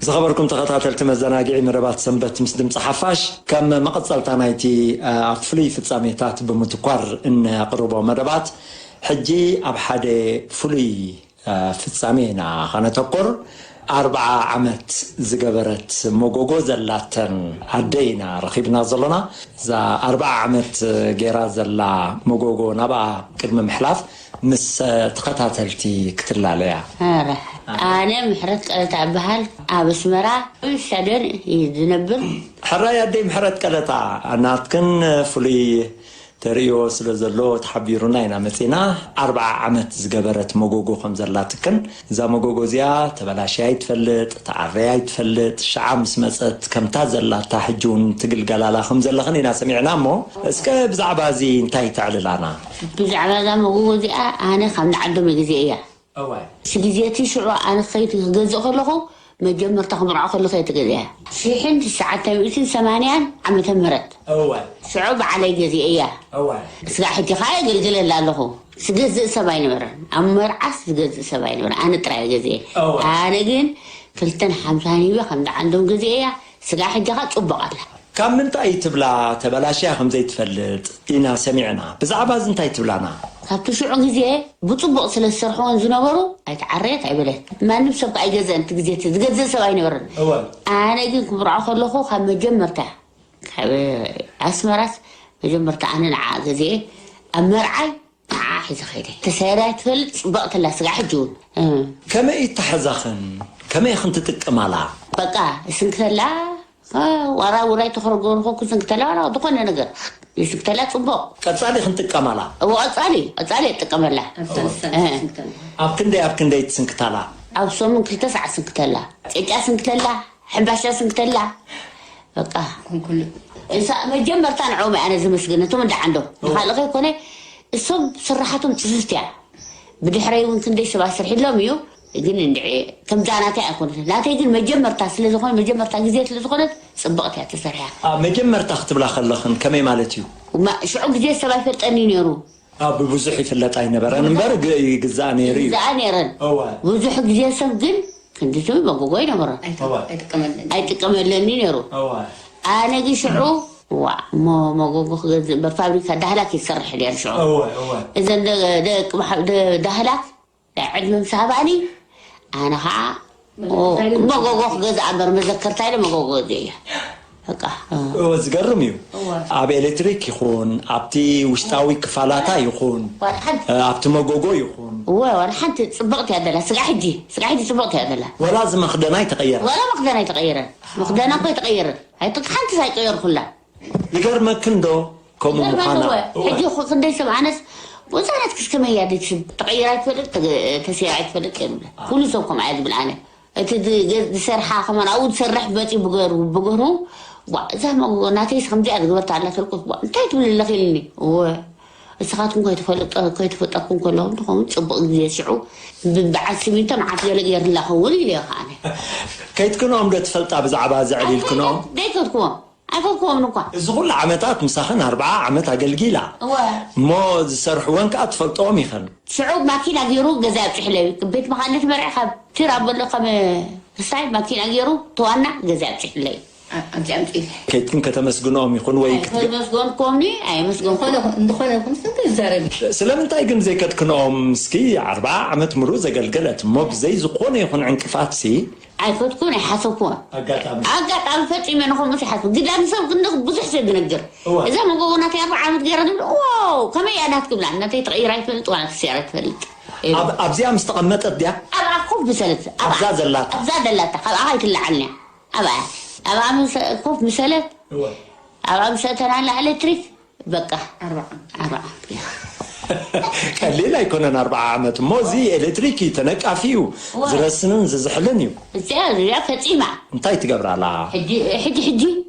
ዝኸበርኩም ተኸታተልቲ መዘናግዒ መደባት ሰንበት ምስ ድምፂ ሓፋሽ፣ ከም መቐጸልታ ናይቲ፣ እ፣ ኣብ ፍሉይ ፍጻሜታት ብምትኳር እነቕርቦ መደባት፣ ሕጂ ኣብ ሓደ ፍሉይ፣ እ፣ ፍጻሜ ኢና ኸነተኩር። ኣርብዓ ዓመት ዝገበረት መጎጎ ዘላተን ኣደ ኢና ረኺብና ዘሎና። እዛ ኣርብዓ ዓመት ጌራ ዘላ መጎጎ ናብኣ ቅድሚ ምሕላፍ ምስ ተኸታተልቲ ክትላለያ። ኧረ፣ ኣነ ምሕረት ቀለታ እበሃል፣ ኣብ ኣስመራ ሻደን እዩ ዝነብር። ሕራይ ኣደይ ምሕረት ቀለታ፣ ናትክን ፍሉይ ተርእዮ ስለ ዘሎ ተሓቢሩና ኢና መጺና። ኣርብዓ ዓመት ዝገበረት መጎጎ ከም ዘላትክን፣ እዛ መጎጎ እዚኣ ተበላሽያ ኣይትፈልጥ፣ ተዓረያ ኣይትፈልጥ፣ ሽዓ ምስ መጸት ከምታ ዘላታ ሕጂ እውን ትግልገላላ ከም ዘለኽን ኢና ሰሚዕና። እሞ እስከ ብዛዕባ እዚ እንታይ ተዕልላና? ብዛዕባ እዛ መጎጎ እዚኣ ኣነ ካብ ንዓዶም ግዜ እያ። እዋይ። እቲ ግዜ እቲ ሽዑ ኣነ ክኸይድ ክገዝእ ከለኹ መጀመርታ ክምርዖ ከለኹ እየ ተገዚኣ። ሽሕን ትሽዓተ ሚእትን ሰማንያን ዓመተ ምህረት። እዋይ። ሽዑ በዓለይ ገዚአ እያ። እዋይ። ስጋዕ ሕጂ ኸዓ የገልግለላ ኣለኹ። ዝገዝእ ሰብ ኣይነበረን። ኣብ መርዓስ ዝገዝእ ሰብ ኣይነበረን። ኣነ ጥራይ እየ ገዚአ። እዋይ። ኣነ ግን ክልተን ሓምሳን ሂበ ከም ደዓንዶም ገዚአ እያ። ስጋዕ ሕጂ ኸዓ ጽቡቕ ኣላ። ካብ ምንታይ ትብላ ተበላሽያ ከም ዘይትፈልጥ ኢና ሰሚዕና። ብዛዕባ እዚ እንታይ ትብላና? ካብቲ ሽዑ ግዜ ብጽቡቕ ስለ ዝሰርሕወን ዝነበሩ ኣይተዓረየት ኣይበለት። ማንም ሰብ ከኣ ኣይገዝአን። እቲ ግዜ እቲ ዝገዝእ ሰብ ኣይነበረን። እወ። ኣነ ግን ክምርዖ ከለኹ ካብ መጀመርታ ካብ ኣስመራስ መጀመርታ ኣነ ንዓ ገዚኤ ኣብ መርዓይ ንዓ ሒዘ ከይደ። ተሰይራ ትፈልጥ ጽብቕቲ ኣላ ስጋዕ ሕጂ እውን። እ። ከመይ እተሓዛኽን? ከመይ ኢኽን ትጥቀማላ? በቃ፣ እስንክተላ፣ እ፣ ዋራ ውራይ ተኸረጎርኹ ክስንክተላ ዋላ ዝኾነ ነገር። ይስንክተላ ጽቡቕ። ቀጻሊ ክንጥቀማላ? እዎ፣ ቀጻሊ፣ ቀጻሊ እጥቀመላ። ኣብ ሰለስተ እ። ስንክተላ። ኣብ ክንደይ፣ ኣብ ክንደይ ትስንክታላ? ኣብ ሰሙን ክልተ ሰዓት ስንክተላ። ጨጫ ስንክተላ፣ ሕምባሻ ስንክተላ። በቃ። ኩንኩሉ። እሳ መጀመርታ ንዕኦም ኣነ ዝመስገን፣ እቶም እንዳ ዓንዶም። እዎ። ንኻልእ ከይኮነ፣ እሶም ስራሓቶም ጽፍፍቲ እያ። ብድሕረይ እውን ክንደይ ሰባት ስርሒሎም እዩ፣ ግን እንድዒ ከምዛ ናተይ ኣይኮነትን። ናተይ ግን መጀመርታ ስለ ዝኾነ፣ መጀመርታ ግዜ ስለ ዝኾነት ጽብቕቲ እያ ተሰሪሓ። ኣብ መጀመርታ ክትብላ ከለኽን ከመይ ማለት እዩ? ማ-፣ ሽዑ ግዜ ሰብ ኣይፈልጠኒ ነይሩ። ኣብ ብብዙሕ ይፍለጥ ኣይነበረን እምበር ግ-፣ ይግዛእ ነይሩ እዩ። ይግዛኣ ነይረን። እወ። ብዙሕ ግዜ ሰብ ግን ክንዲ ዝብል መጎጎ ኣይነበሮን። ኣይተ-፣ እወ። ኣይጥቀመለን። ኣይጥቀመለኒ ነይሩ። እወ። ኣነ ግን ሽዑ፣ ዋእ፣ እሞ መጎጎ ክገዝእ እምበር ፋብሪካ ዳህላክ ይሰርሕ ነይሩ ሽዑ። እወ፣ እወ። እዘን ደ-፣ ደቂ ማሕ-፣ ደ-፣ ዳህላክ ናይ ዕድመ ምስ ሃባኒ፣ ኣነ ኸዓ፣ ኦ፣ መጎጎ ክገዝኣ እምበር መዘከርታ ኢለ መጎጎ ገዚአ እየ። በቃ፣ እ። እወ፣ ዝገርም እዩ። እወ። ኣብ ኤሌክትሪክ ይኹን፣ ኣብቲ ውሽጣዊ ክፋላታ ይኹን፣ ዋላ ሓንቲ እ፣ ኣብቲ መጎጎ ይኹን። እወ፣ ዋላ ሓንቲ ጽብቕቲ እያ ዘላ። ስጋ ሕጂ፣ ስጋ ሕጂ ጽብቕቲ እያ ዘላ። ወላ እዚ መኽደና ኣይተቐየረ። ዋላ መኽደና ኣይተቐየረን። መኽደና እኮ ኣይተቐየረን። ኣይተ-፣ ሓንቲ ሳይቀየርኩላ። ይገርመክን ዶ ከምኡ ይገርመኒ ምዃና? እወ። እወ። ሕጂ እኮ ክንደይ ሰብ ኣነስ፣ ወዛ ናትክስ ከመይ እያ ደስ ተቐይራ ኣይትፈልጥ፣ ተገ-፣ ተሰይራ ኣይትፈልጥ እየ ዝብላ። ኣዎ። ኩሉ ሰብ ከምኣ እየ ዝብል ኣነ። እቲ ዝ-፣ ገ-፣ ዝሰርሓ ከማን ኣብኡ ዝሰርሕ መፂኡ ብገሩ፣ ብገሩ፣ ዋ፣ እዛ መ-፣ ናተይስ ከምዚኣ ዝገበርታ ኣላ ተልኩስ፣ ዋ፣ እንታይ ትብል ኣለኺ ኢልኒ። እወ። እስኻትኩም ከይትፈልጠ-፣ ከይትፈልጠኩም ከለኹም ትኸውን ጽቡቕ ግዜ ሽዑ ብ-፣ በዓል ሲሚንቶ መዓት ገለ ገይርላ ኸውን ኢለ እየ ከኣነ። ከይትክንኦም ዶ ትፈልጣ ብዛዕባ እዚ ዕሊልክንኦም? ኣይፈልጥ-፣ ዘይከድኩዎም። ኣይፈልጥዎምን እኳ። እዚ ኩሉ ዓመታት ምሳኽን ኣርብዓ ዓመት ኣገልጊላ። እወ። እሞ ዝሰርሕወን ከኣ ትፈልጥኦም ኢኽን። ሽዑ ማኪና ገይሩ ገዛ ኣብጺሑለይ። ቤት መኻንነት መርዒ ካብ ቲራ በሎ ካብ ክስታይ ማኪና ገይሩ ተዋና ገዛ ኣብጺሑለይ። ኣ-፣ ኣብዚ ኣምጺእ። ከይትክን ከተመስግንኦም ይኹን ወይ ኣይ፣ ክትገ-፣ ከመስገንኩዎምኒ፣ ኣየመስገንኩ። እንተኾነ፣ እንተኾነ ይኹን፣ ስንት ይዛረብ እዩ። ስለምንታይ ግን ዘይከድክንኦም? እስኪ ኣርብዓ ዓመት ምሉእ ዘገልገለት እሞ ብዘይ ዝኾነ ይኹን ዕንቅፋትሲ ኣይፈትኩን፣ ኣይሓሰብኩን። ኣጋጣሚ። ኣጋጣሚ ፈጺመ ንኸምኡስ ይሓስብ። ግዳ ንሰብ ክንዲ ብዙሕ ሰብ ዝነግር። እወ። እዛ መጎጎ ናተይ ኣርብዓ ዓመት ገይራ ዝብል፣ ዋው፣ ከመይ እያ ናት ክብላ። ናተይ ተቐይራ ይፈልጥ፣ ዋላ ተሰይራ ትፈልጥ። እየ። ኣብ-፣ ኣብዚኣ ምስ ተቐመጠት ድያ? ኣብኣ ኮፍ ብሰለት። ኣብኣ። ኣብዛ ዘላታ? ኣብዛ ዘላታ። ካብኣ ኣይትለዓልን እያ። ኣብኣ። ኣብኣ ምስ ኮፍ ብሰለት። እወ። ኣብኣ ምስ ኣተናላ ኤሌክትሪክ። በቃ። ኣርብዓ ዓመት። ኣርብዓ ዓመት ገይራ። ቀሊል ኣይኮነን ኣርብዓ ዓመት። እሞ እዚ ኤሌክትሪክ እዩ፣ ተነቃፊ እዩ። እወ። ዝረስንን ዝዝሕልን እዩ። እዚኣ፣ እዚኣ ፈጺማ። እንታይ ትገብራላ? ሕጂ፣ ሕጂ፣ ሕጂ።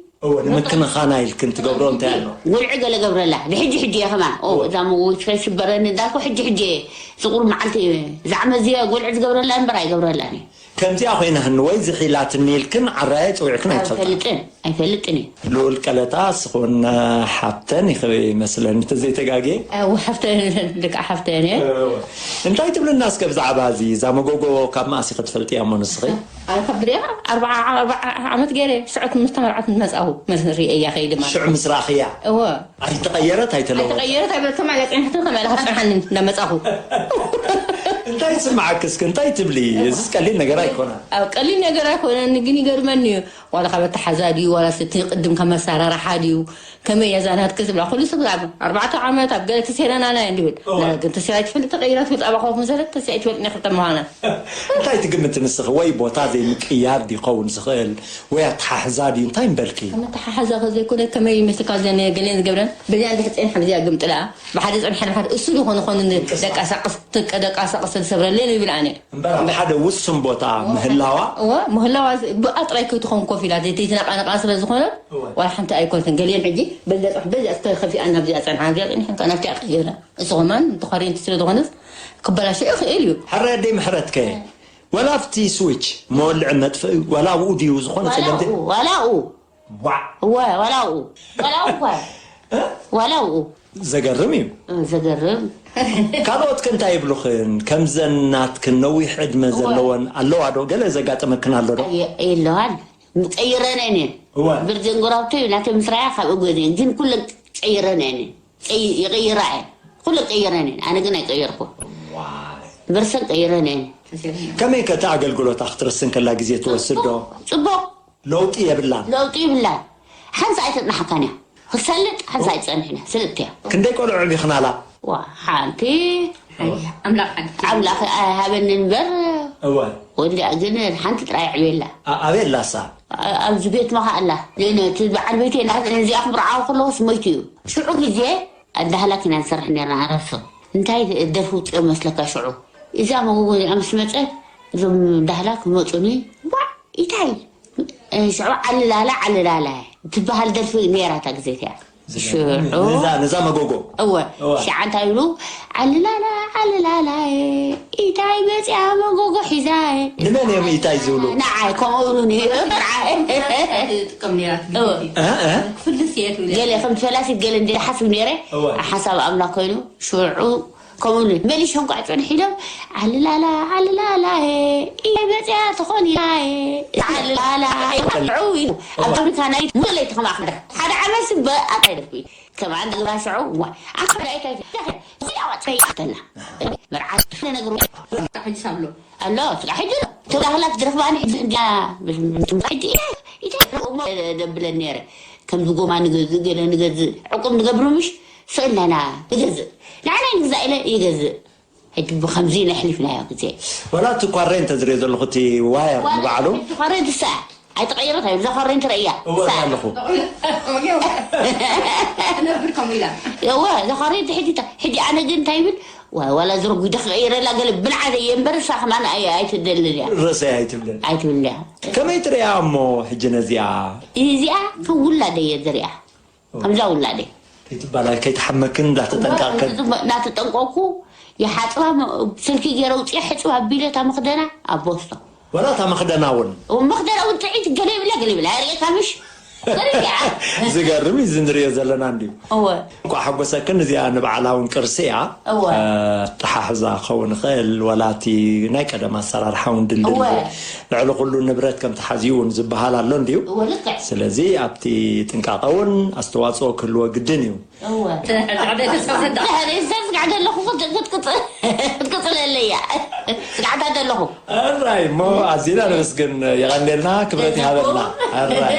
እወ፣ ንምክንኻና ኢልክን ትገብሮ እንታይ ኣሎ? ጉልዒ ገለ ገብረላ። ንሕጂ፣ ሕጂ እየ ከማን። ኦ፣ እወ። እዛ መጎጎ ከይስበረኒ እንዳልኩ ሕጂ፣ ሕጂ እየ። ዝቑር መዓልቲ እየ። ዛዕመ እዚ ጉልዒ ዝገብረላ እምበር ኣይገብረላን እየ። ከምዚኣ ኮይና ህኒ ወይ ዝሒላትኒ ኢልክን ዓራየ ጽዊዕክን ኣይትፈልጣ? ኣይፈልጥን፣ ኣይፈልጥን እየ። ልኡል ቀለታ ስኹን ሓፍተን ይመስለኒ፣ እንተዘይተጋግየ። ኣው ሓፍተን፣ ደቂ ሓፍተን እየ። እወ። እንታይ ትብልና እስከ ብዛዕባ እዚ? እዛ መጎጎ ካብ መኣስ ኢኺ ትፈልጥያ እሞ ንስኺ? ኣነ ካብ ብሪኣ ኣርብዓ፣ ኣርብዓ ዓመት ገይረ፣ ሽዑ ምስ ተመርዓት መጻኹ ምስ ርእያ ከይደ ማለት። ሽዑ ምስ ረኣኽያ? እወ። ኣይተቐየረት፣ ኣይተለወጠት? ኣይተቐየረት፣ ኣይበለት፣ ከማይ ኢላ ጽንሕትን ከማይ ኢላ ክትጸንሓኒ እንዳመጻኹ። እንታይ ይስምዓኪ እስኪ? እንታይ ትብሊ? እዚስ ቀሊል ነገር ኣይኮነን። ኣብ ቀሊል ነገር ኣይኮነን፣ ግን ይገርመኒ እዩ። ዋላ ካብ ኣተሓዛ ድዩ፣ ዋላ እቲ ቅድም ካብ መሰራርሓ ድዩ፣ ከመይ እያ እዛ ናትኪ ትብላ። ኩሉ ሰብ ኣብ ኣርባዕተ ዓመት ኣብ ገለ ተሰይረና ኢና እንድብል። እወ። ላ ግን ተሰይራ ኣይትፈልጥ፣ ተቐይራ ትፈልጥ፣ ኣብ ኣኻውሕ መሰረት ተሰይራ ኣይትፈልጥ፣ ናይ ክልተ ምዃና። እንታይ ትግምቲ ንስኺ? ወይ ቦታ ዘይምቅያር ድዩ ክኸውን ዝኽእል? ወይ ኣተሓሕዛ ድዩ? እንታይ ምበልኪ? ከም ኣተሓሕዛ ከ ዘይኮነ ከመይ ይመስልካ? እዘን ገለን ዝገብረን በዚኣ እንድሕር ጸኒሐ በዚኣ ግምጥላ። ብሓደ ጸኒሐ ንሓደ እሱ ዝኾነ ኾነ ደቃሳቅስ፣ ደቃሳቅስ ዝሰብረለይ ነው ይብል ኣነ። እምበር ኣብ ሓደ ውሱን ቦታ ምህላዋ? እወ፣ ምህላዋ ዝ-፣ ብኣ ጥራይ ከይትኸውን ኮፍ ኢላ፣ ዘይተናቃነቃ ስለ ዝኾነ፣ እወ። ዋላ ሓንቲ ኣይኮነትን። ገሊአን ሕጂ በዛ ጽሑፍ በዚኣ ዝተኸፊኣና፣ ኣብዚኣ ጸንሓ፣ ኣብዚኣ ጸኒሐን ከኣ ናብቲኣ ቀይረን። እሱ ከማን ተኾሪንቲ ስለ ዝኾነስ ክበላሾ ይኽእል እዩ። ሕራይ ኣደይ ምሕረት ከ? ወላ ኣብቲ ስዊች መወልዒ መጥፍኢ፣ ዋላ ኣብኡ ድዩ ዝኾነ ዋላ ጸገም? ኣብኡ፣ ዋላ ኣብኡ። ዋዕ። እወ፣ ዋላ ኣብኡ። ዋላ ኣብኡ እኳ። ዋላ ኣብኡ። ዘገርም እዩ። እ፣ ዘገርም። ካልኦት ከ እንታይ ይብሉኽን? ከምዘን ናትክን ነዊሕ ዕድመ እወ። ዘለወን ኣለዋ ዶ? ገለ ዘጋጠመክን ኣሎ ዶ? ኣየ-፣ የለዋን። ቀይረን እኔን። እወ። ብርዘን ጎራብቶ እዩ፣ ናተይ ምስራያ ካብ እጎን እየን። ግን ኩለን ቀይረን እኔን። ቀይ-፣ ይቕይራ እየን። ኩለን ቀይረን እየን። ኣነ ግን ኣይቀየርኩ። ዋይ። ብርሰን ቀይረን እየን። ከመይ ከ እቲ ኣገልግሎታ ክትርስን ከላ ግዜ ትወስድ ዶ? ጽቡቕ፣ ጽቡቕ። ለውጢ የብላን። ለውጢ ይብላን። ሓንሳ ኣይተጽናሓካን እያ። ክትሰልጥ ሓንሳ ኣይትጸንሕን እያ። ስልጥቲ እያ። ክንደይ ቆልዑ ኣዕቢኽናላ? ዋ፣ ሓንቲ። ሓንቲ። ኣምላኽ ሓንቲ። ኣምላኽ ኣይሃበኒ እምበር። እወ። ወልዲኣ ግን ሓንቲ ጥራይ ኣዕብየላ። ኣ-፣ ኣበይ ኣላ እሳ? ኣ-፣ ኣብዚ ቤት መኻ ኣላ። ነቲ በዓል ቤተይ ናት-፣ ነዚኣ ክምርዓው ከለኹስ ሞይቱ እዩ። ሽዑ ግዜ ኣዳህላክ ኢና ንሰርሕ ነርና፣ ኣረሶ። እንታይ ደርፊ ውፅኦ መስለካ ሽዑ? እዛ መጎጎ እዚኣ ምስ መፀት፣ እዞም ዳህላክ መፁኒ፣ ዋዕ፣ ኢታይ? እ፣ ሽዑ ዓልላላ ዓልላላ ትበሃል ደርፊ ነይራ እታ ግዜ እቲኣ። ዝገርም። ሽዑ ነዛ፣ ነዛ መጎጎ። እወ፣ እወ። ሽዓ እንታይ ይብሉ? ዓልላላ ዓልላላየ፣ ኢታይ መፅያ መጎጎ ሒዛየ። ንመን እዮም ኢታይ ዝብሉ? ንዓይ፣ ከምኡ ይብሉኒ። ንዓይ። ትጥቀም ነይራ እወ። ትግርኛ። እ፣ እ? ክፍልስ እየ ትብል። ገለ ከም ፈላሲት ገለ እንደ ሓስብ ነይረ፣ እወ። ሓሳብ ኣምላኽ ኮይኑ፣ ሽዑ ከምኡ ኢሉ መሊሾም ከዓ ጽንሕ ኢሎም፣ ዓልላላ፣ ዓልላላየ፣ ኢታይ መጽያ ትኾን ኢላየ፣ ዓልላላ፣ ዕው ኢሉ። ኣብ ፋብሪካ ናይ ሙሉ ለይቲ ከማኣ ክደርፍ። ሓደ ዓመት ሲ በኣት ኣይደርፍ እዩ። ከማኣ እንደገና ሽዑ፣ ዋ፣ ኣንታ እንታይ፣ እንታይ፣ እንታይ፣ እዚኣ ዋጥፈይ ኣተና። መርዓት ክፍለ ነገር ሕጂ ሳብሎ። ኣሎ፣ ስጋ ሕጂ ኣሎ። ተዳህላት ዝረኽባኒ ሕጂ እንድያ፣ ሕጂ፣ ኢታይ፣ ኢታይ፣ እሞ ደብለን ነይረ። ከምዚ ጎማ ንገዝእ፣ ገለ ንገዝእ፣ ዕቁብ ንገብር ምሽ? ስእለና ንገዝእ። ንዓናይ ንግዛእ ኢለ ይገዝእ። ሕጂ ብኸምዚ ነሕሊፍናዮ ግዜ። ወላ እቲ ኳሬ እንተ ዝሪኦ ዘለኹ እቲ ዋየር ዋላ ንባዕሉ? እቲ ኳሬ ድሳ ኣይተቐየረት ኣዩ። እዛ ኳሬ እንትርእያ። እወ፣ እሳ ኣለኹ። ትነብር ከምኡ ኢላ። እወ፣ እዛ ኳሬ ሕጂ እታ-፣ ሕጂ ኣነ ግን እንታይ ይብል? ዋ-፣ ዋላ ዝረጉ ክቐይረላ ገለ ብልዓት እየ እምበር እሳ ከማን ኣይ-፣ ኣይትደልን እያ። ርእሰይ ኣይትብልን። ኣይትብልን እያ። ከመይ ትርእያ እሞ ሕጂ ነዚኣ? እዚኣ ከም ውላደ እየ ዝርእያ። ከምዛ ውላደይ። ከይትባላ-፣ ከይትሓመክን እንዳተጠንቀቕክን። እናተጠንቀቕኩ፣ ይሓጽባ፣ መ-፣ ስልኪ ገይረ ውፅየ ሕጽባ ኣቢለ እታ መኽደና ኣብ ቦስቶ። ወላ እታ መኽደና እውን። መኽደና እውን ጥዒት ገለ ይብላ፣ ገለ ይብላ። ርእየካ ምሽ? ርእያ። ዝገርም እዩ እዚ ንሪኦ ዘለና እንድዩ። እወ። እንኳዕ ሓጎሰክን፣ እዚኣ ንባዕላ እውን ቅርሲ እያ። እወ። እ፣ ኣተሓሕዛ ክኸውን ይኽእል፣ ወላ እቲ ናይ ቀደም ኣሰራርሓ እውን ድልድል እወ። እዩ። ልዕሊ ኩሉ ንብረት ከም ተሓዝዩ እውን ዝበሃል ኣሎ እንድዩ። እወ፣ ልክዕ። ስለዚ ኣብቲ ጥንቃቐ እውን ኣስተዋፅኦ ክህልዎ ግድን እዩ። እወ። ድሕሪ ሰብ ስጋዕ ዘለኹ ክት-፣ ክትቅጽ-፣ ክትቅጽለለይ እያ። ስጋዕታት ዘለኹ። ኣራይ፣ እሞ ኣዚና ነመስግን፣ የቐንየልና፣ ክብረት ይሃበልና። ኣራይ።